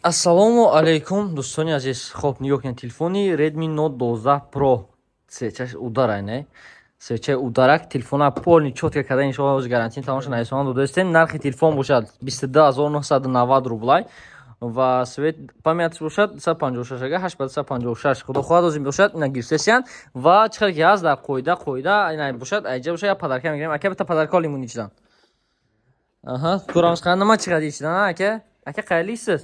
Ассалому алайкум, дӯстони азиз. Хоб, нигоҳ кунед, телефони Redmi Note 12 Pro, свечаш ударай, не, свечаи ударак. Телефона полный чётко карда, иншоалло, ҳози гарантия тамоша нависонан додаистем. Нархи телефон бошад 22 990 рублай ва свет памятиш бошад 256 ага 8 ба 256. Худо хоҳад, озим бошад, ина гирифтесиян ва чӣ хел ки ҳаст дар қоида ина бошад, айҷа бошад, я подарка мегирем. Ака, бита подарка олимуни чидан. Аҳа, ko'ramiz, qani, nima chiqadi ichidan, aka? Aka, qayerliksiz?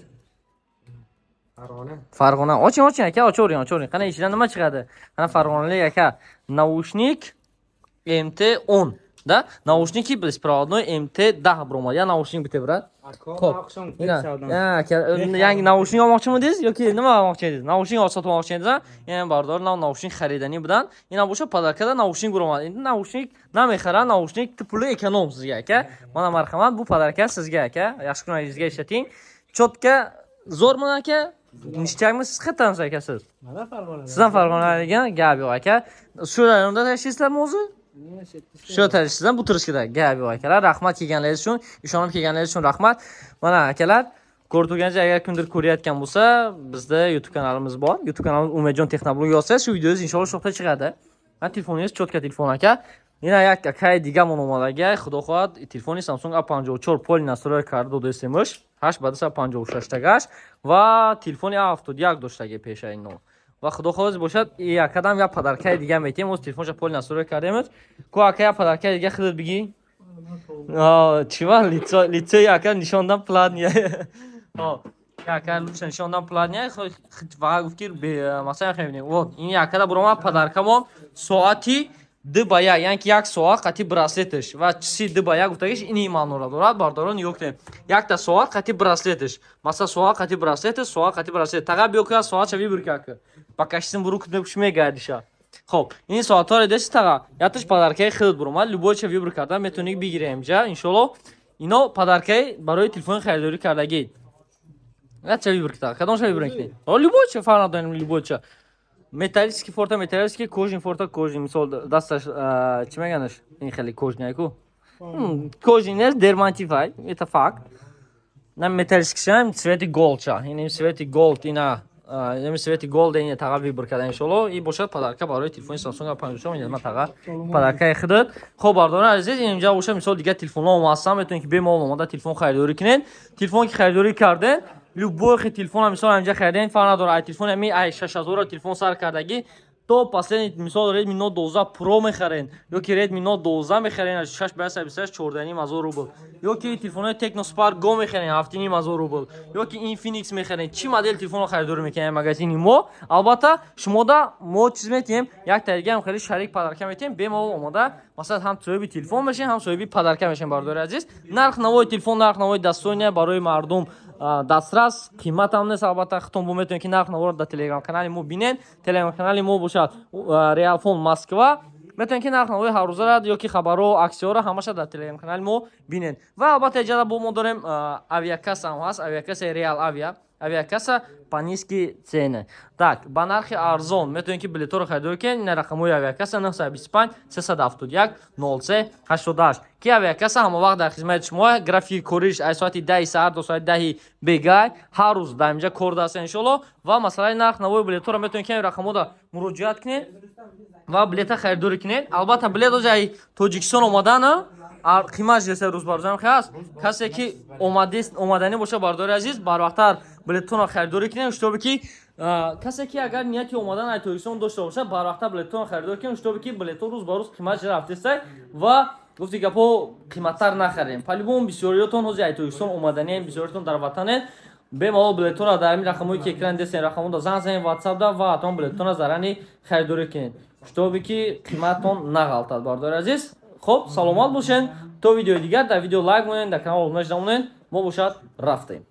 Farg'ona. Farg'ona. Oching, oching, aka, ochavering, ochavering. Qani, ichidan nima chiqadi? Qani, farg'onalik aka, наушник MT 10 да, наушники беспроводной MT 10 буромад. Я наушник бите, брат. Xo'p. Aka, yangi наушник olmoqchimidingiz yoki nima olmoqchi edingiz? Наушник sotib olmoqchi edingiz, a? Yana barodar nav наушник xaridani budan. Ина boша подаркада наушник буромад. Endi наушник намехарад, наушник puli эконом sizga, aka. Mana, marhamat, bu подарка sizga, aka. Yaxshi kunlaringizga ishlating. Чётко zo'rmi, aka? Ништяк mi? Siz qayerdansiz, aka, siz? Mana, Farg'ona. Siz ham Farg'onalik? Gap yo'q, aka. Shu rayonda yashaysizlarmi o'zi? Shu yerda, Бутырский da. Gap yo'q, akalar. Rahmat kelganlaringiz uchun, ishonib kelganlaringiz uchun rahmat. Mana, akalar, ko'rib turganingizdek, agar kimdir ko'rayotgan bo'lsa, bizda YouTube kanalimiz bor. YouTube kanalimiz Umidjon Texnoblog yozsangiz, shu videongiz inshaalloh shu yoqda chiqadi. Ha, telefoningiz чётко telefon, aka. Ина як акаи дигамон омадага, худо хоҳад, телефони Samsung A54 полный настройка карда додастемш, 8 ба 256 тагаш ва телефони A71 доштаги пеша ино. Ва худо хоҳад бошад, якадам як подаркаи дига метиҳем. Оз телефонша полный настройка кардем. Ку, ака, як подаркаи дига худат бигӣ. Чива лицои ака нишондан платный. Ака лучше нишондан платный ва гуфт, ки масалан мебинем. Вот ин якада буромад подаркамон, соати 2 ба 1, яъне ки як соат қати браслеташ ва чиси 2 ба 1 гуфтагиш ини маъноро дорад. Бардорон, нигоҳ кунем, якта соат қати браслеташ, масалан, соат қати браслеташ, соат қати браслет. Таға биё ка, соатша выбор ка, покажи в руку, мегардиша. Хоб, ин соатҳоро деси, таға, якташ подаркаи худат буромад, любойча выбор карда метавонӣ бигирем ҷа, иншолло. Ино подаркаи барои телефони харидорӣ кардагӣ. Якча выбор кита, кадомша выбор мекунӣ? Любойча, фарқ надорем, любойча. Металлический форта, металлический, кожаный форта, кожаный. Мисол, дасташ чӣ меганаш, ин хеле кожаный ку, кожаный нест, дермантин, это факт. На металлический цвети голдча, ин цвети голд, ина ин цвети голд, ин таға выбор карда, иншолло. И бошад подарка барои телефони Samsung A54, ин таға подаркаи худат. Хоб, бардорон азиз, инҷа бошад, мисол, дигар телефонҳо ҳастан, метавонед ки бемалол омода телефон харидорӣ кунед. Телефон ки харидорӣ карден, любой хи телефон, мисол, инҷа хариден, фарқ надорад, ай телефон ами ай 6000 телефон сар кардагӣ то последний, мисол, Redmi Note 12 Pro мехарен ёки Redmi Note 12 мехарен, 6 ба 128, 14,5 ҳазор рубл, ёки телефонҳои Tecno Spark Go мехарен, 7,5 ҳазор рубл, ёки Infinix мехарен, чӣ модел телефонро харидорӣ мекунем магазини мо, албатта, шумода мо чиз метиҳем, як таригаам хеле шарик подарка метиҳем. Бемалол омода, масалан, ҳам соҳиби телефон мешем, ҳам соҳиби подарка мешем. Бардори азиз, нарх навои телефон, нарх навои дастония барои мардум дастрас, қиматам нест. Албатта, худтон бо метавонед ки нарх наворо дар телеграм канали мо бинед. Телеграм канали мо бошад Реалфон Москва. Метавонед ки нарх навои ҳаррӯзара ёки хабарҳо, аксияҳоро ҳамаша дар телеграм канали мо бинед. Ва албатта, иҷада бо мо дорем, авиакасса ҳам ҳаст, авиакассаи Реал Авиа, авиакасса по низкие цены, так, ба нархи арзон метавонед ки билетҳоро харидорӣ кунед. Ина рақамҳои авиакасса: 925 371 03 88, ки авиакасса ҳама вақт дар хизмати шумо. Графики кориш аз соати 10 саҳар то соати 10 бегай, ҳар рӯз дар инҷа кор даст, иншолло. Ва масъалаи нарх навои билетҳоро метавонед ки рақамҳода муроҷиат кунед ва билета харидорӣ кунед. Албатта, билет ози ай Тоҷикистон омадана қимат жеса рӯз ба рӯзам ҳаст. Касе ки омаданӣ боша, бардори азиз, барвақттар билетонро харидорӣ кунед, чтобы ки касе ки агар нияти омадан ай Тоҷикистон дошта бошад, барвақттар билетонро харидорӣ кунед, чтобы ки билетҳо рӯз ба рӯз қимат рафтеста ва гуфти гапҳо қиматтар нахарем. По-любому, бисёриётон ҳозир ай Тоҷикистон омаданиен, бисёриётон дар ватанен. Бемалол билетонро дар ҳамин рақамҳое ки экран дестен, рақамҳода занг занед, ватсапда, ва ҳатман билетонро заранее харидорӣ кунед, чтобы ки қиматтон нағалтад, бардори азиз. Хоб, саломат бошед то видеои дигар. Дар видео лайк монед, дар канал обуна шуда монед. Мо бошад рафтем.